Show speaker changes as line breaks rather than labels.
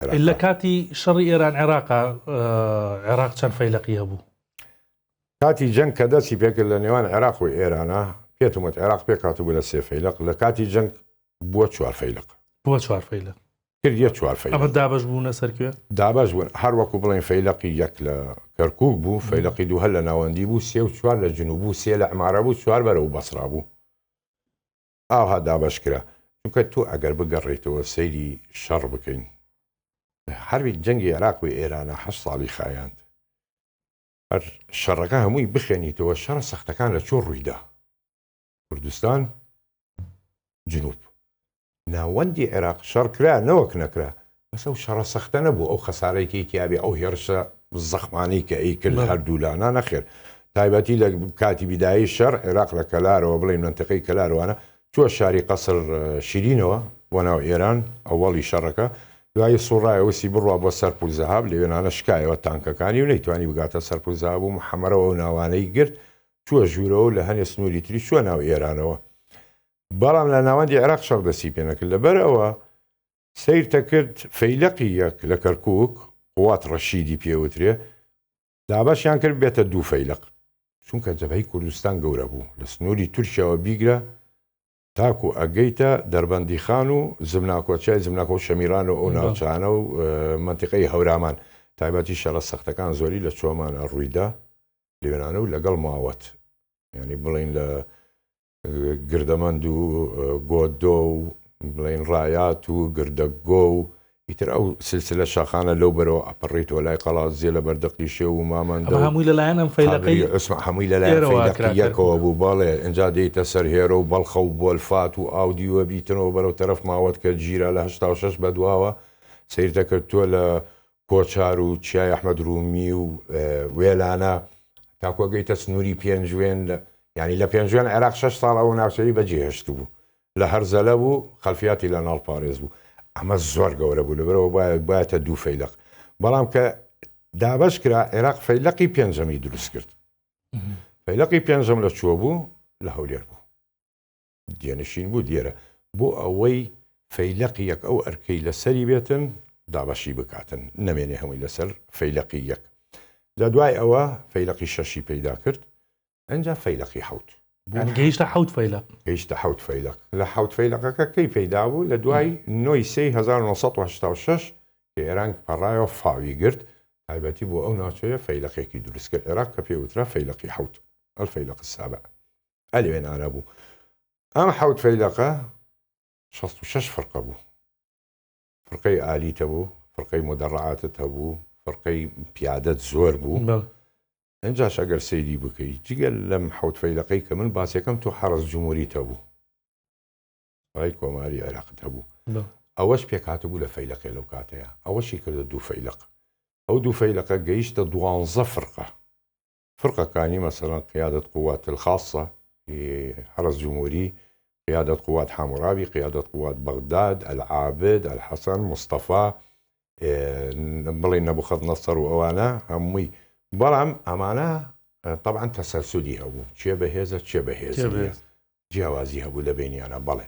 لە کاتی شەڕی ئێران عێراقا عێراق چەند فەیلەقی هەبوو؟
کاتی جەنگ کە دەستی پێکرد لە نێوان عێراق و ئێرانە پێتم وت عێراق پێکهاتبوو لە سێ فەیلەق لە کاتی جەنگ بووە چوار فەیلەق.
بووە چوار فەیلەق.
کردیە چوار فەیلەق.
ئەمە دابەش بوونە سەر کوێ؟
دابەش بوون هەر وەکو بڵێین فەیلەقی یەک لە کەرکووک بوو، فەیلەقی دوو هەر لە ناوەندی بوو، سێ و چوار لە جنوب بوو، سێ لە عمارە بوو، چوار بەرەو بەسڕا بوو. ئاوها دابەش کرا چونکە تۆ ئەگەر بگەڕێیتەوە سەیری شەڕ بکەین حەربی جەنگی عێراق و ئێرانە هەشت ساڵی خایاند هەر شەڕەکە هەمووی بخێنیتەوە شەڕە سەختەکان لە چۆ ڕوویدا کوردستان جنوب ناوەندی عێراق شەڕ کرا نەوەک نەکرا بەس ئەو شەڕە سەختە نەبوو ئەو خەسارەی کەی تیابێ ئەو هێرشە زەخمانەی کە ئەی کرد هەردوولا نا نەخێر تایبەتی لە کاتی بیدایی شەڕ عێراق لە کەلارەوە بڵێین مەنتقەی کەلاروانە چووە شاری قەسر شیرینەوە بۆ ناو ئێران ئەوەڵی شەڕەکە دوایی سوڕایە وسی بڕوا بۆ سەر پولزەهاب لەوێنانە شکایەوە تانکەکانی و نەیتوانی بگاتە سەر پولزەهاب و محەمەرەوە ئەو ناوانەی گرت چووە ژوورەوە و لە هەنێ سنووری تری چووە ناو ئێرانەوە بەڵام لە ناوەندی عێراق شەڕ دەستی پێ نەکرد لەبەر ئەوە سەیرتەکرد فەیلەقی یەک لە کەرکوک، قوات ڕەشیدی پێ وترێ، دابەشیان کرد بێتە دوو فەیلەق، چونکە جەبهەی کوردستان گەورە بوو، لە سنووری تورکیاوە بیگرە تاکو ئەگەیتە دەربەندیخان و زمناکۆ، چیای زمناکۆ و شەمیران و ئەو ناوچانە و مەنتیقەی هەورامان، تایبەتی شەڕە سەختەکان زۆری لە چۆمانە ڕوویدا لەوێنانە و لەگەڵ ماوەت، یانی بڵێین لە گردەمەند و گۆدۆ و بڵێین ڕایات و گردەگۆ و ئیتر ئەو سلسلە شاخانە لەو بەرەوە ئەپەڕیتەوە لای قەڵادزێ لە بەردەقی شێو و مامەندە
و هەمووی لەلایەن ئەم فەیلەقەی
عوسمان هەمووی لەلایەن فەیلەقی یەکەوە بوو بەڵێ ئینجا دێیتە سەر هێرۆ و بەڵخە و بۆلفات و ئاودیوە بیتنەوە بەرەو تەرەف ماوەت کە گیرا لە 86 بەدواوە سەیر دەکرد تۆ لە کۆچار و چیای ئەحمەد روومی و وێلانە تاکو ئەگەیتە سنووری پێنجوێن یانی لە پێنجوێن عێراق شەش ساڵ ئەو ناوچەی بەجێهێشت بوو لە هەرزەلە بوو خەلفیاتی لە ناڵ پارێز بوو ئەمە زۆر گەورە بوو لەبەرەوە بایەتە دوو فەیلق بەڵام کە دابەش کرا عێراق فەیلقی پێنجەمی دروست کرد فەیلقی پێنجەم لە چوە بوو لە هەولێر بوو جێنشین بوو دیێرە بۆ ئەوەی فەیلەقی یەک ئەو ئەرکەی لەسەری بێتن دابەشی بکاتن نەمێنێ هەمووی لەسەر فەیلەقی یەک جا دوای ئەوە فەیلەقی شەشی پەیدا کرد ئەنجا فەیلەقی حەوت
یانی گەیشتە حەوت فەیلەق.
گەیشتە حەوت فەیلەق لە حەوت فەیلەقەکە کەی پەیدا بوو لە دوای نۆی سێی 1986 کە ئێران پەڕایەوە فاوی گرت تایبەتی بۆ ئەو ناوچەیە فەیلەقێکی دروست کرد عێراق کە پێ وترا فەیلەقی حەوت الفەیلەق السابع ئەلوێنانە بوو. ئەم حەوت فەیلەقە 66 فرقە بوو. فرقەی ئالیت هەبوو، فرقەی مدەڕعاتت هەبوو، فرقەی پیادەت زۆر بوو. ئینجاش ئەگەر سەیری بکەی جگە لەم حەوت فەیلەقەی کە من باسیەکەم تۆ حەڕەس جمهوریت هەبوو. سوپای کۆماری عێراقت هەبوو. ئەوەش پێکهاتبوو لە فەیلەقێ لەو کاتەیە. ئەوەشی کردە دوو فەیلەق. ئەو دوو فەیلەقە گەیشتە دوانزە فرقە. فرقەکانی مەسەلەن قیادەت قوات الخاصە ی حرس جمهوری، قیادەت قوات حامورابی، قیادەت قوات بەغداد، العابد، الحسن، مستەفا، بڵێین نەبوخذ نەسەر و ئەوانە هەمووی بەڵام ئەمانە تەبعەن تەسەلسولی هەبوو کێ بەهێزە کێ بەهێز نییە جیاوازی هەبوو لە بینیانە بەڵێ.